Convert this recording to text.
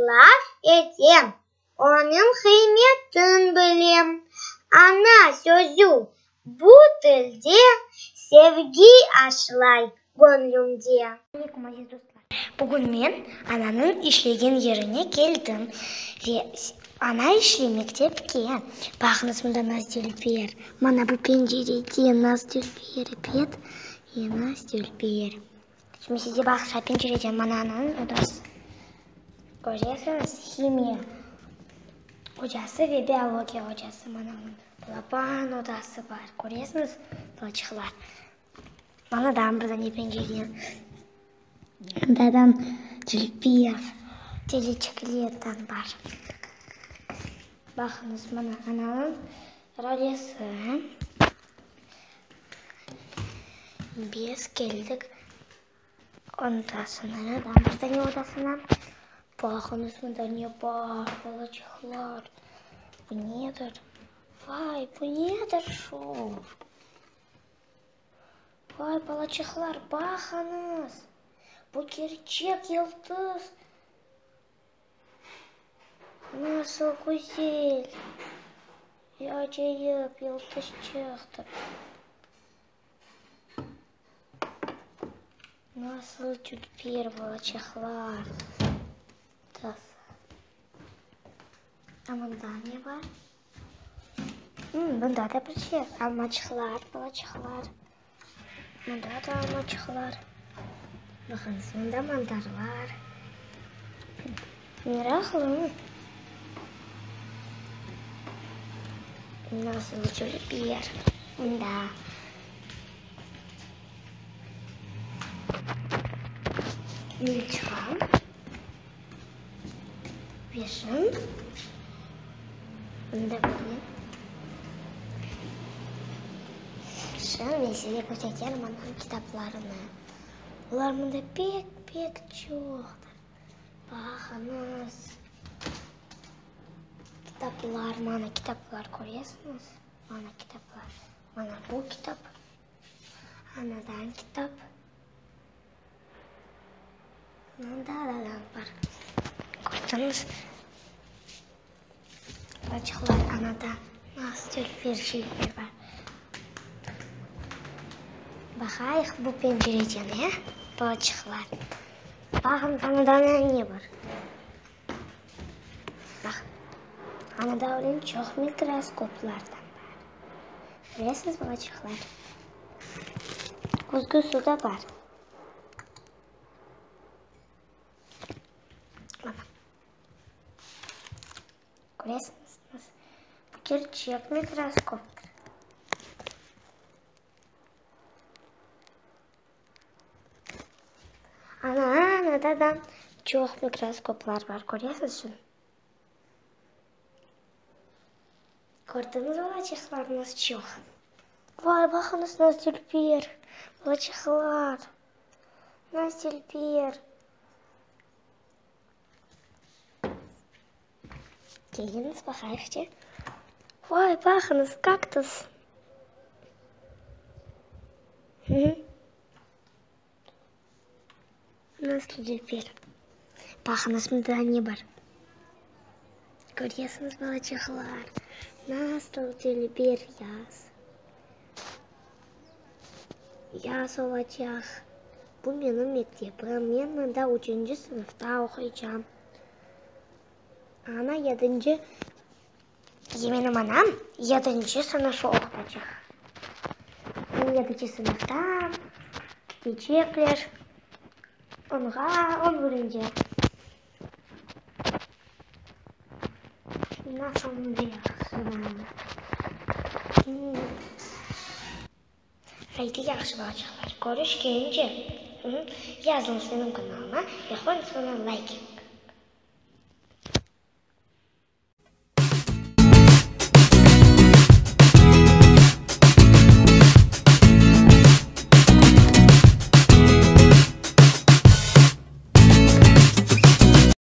Laf etem, onıñ qıymetin bilem. Ana sözü bu tilde sevgi aşlay göñlümde. Bugün men ananıñ işlegen yerine keldim ve ana işley mektepke. Baqıñız, mında nasıl dülber. Mana bu pencereden nasıl dülber, ebet, nasıl dülber. Şimdi sizge baqışa pencereden mana ananıñ odası. Köresiñiz, himiya ocası ve biologiya ocası mana mında. Balaban odası bar, köresiñiz, balaçıqlar. Mana daa bir dane pencere. Andadan dülber teleçiklerden bar. Baqıñız, mana ananıñ ralesi. Biz keldik odasına, daa bir dane odasına. Baqıñız, mında ne bar, balaçıqlar. Bu nedir? Vay, bu nedir şu? Vay, balaçıqlar, baqıñız! Bu kerçek yıldız! Nasıl güzel ve acayip yıldızçıqtır! Nasıl dülber, balaçıqlar! A mında ne bar? Mında da bir şey, almaçıqlar, balaçıqlar. Mında da almaçıqlar. Baqıñız, mında mantarlar. Meraqlı. Nasıl dülber mında. Men çıqam. Beşim. Mında böyle. Şimdi men sizge köstererim anam kitaplarını. Olar mında pek, pek çoqtır. Baqıñız. Kitaplar, mana kitaplar köresiñiz? Mana kitaplar. Mana bu kitap. Anadan kitap. Mında da bar. Kördiñiz? Balaçıqlar, anada nasıl dülber şeyler bar. Baqayıq bu pencereden, e, balaçıqlar. Baqıñız, anada ne bar. Baq, anada öyle çoq mikroskoplardan bar. Köresiñiz, balaçıqlar? Küzgüsi de bar. Köresiñiz, bu kerçek mikroskoptır. Ana, anada da çoq mikroskoplar bar, köresiz şunı? Kördiñiz, balaçıqlar, nasıl çoq? Vay, baqıñız, nasıl dülber, balaçıqlar, nasıl dülber. Keliñiz, baqayıqçı. Vay, baqıñız, kaktus. Nasıl dülber. Baqıñız, mında ne bar. Köresiñiz, balaçıqlar, nasıl dülber yaz. Yaz olacaq. Bu menim mektebim. Men mında üçünci sınıfta oquycam. Ana yedinci, menim anam yedinci sınıf oqutacaq. Men yedinci sınıftam, ketecekler onğa, on birinci. Nasıl da yahşı. Haydi yahşı balaçıqlar, körüşkence! Yazıñız menim kanalıma ve qoyuñız maña layk.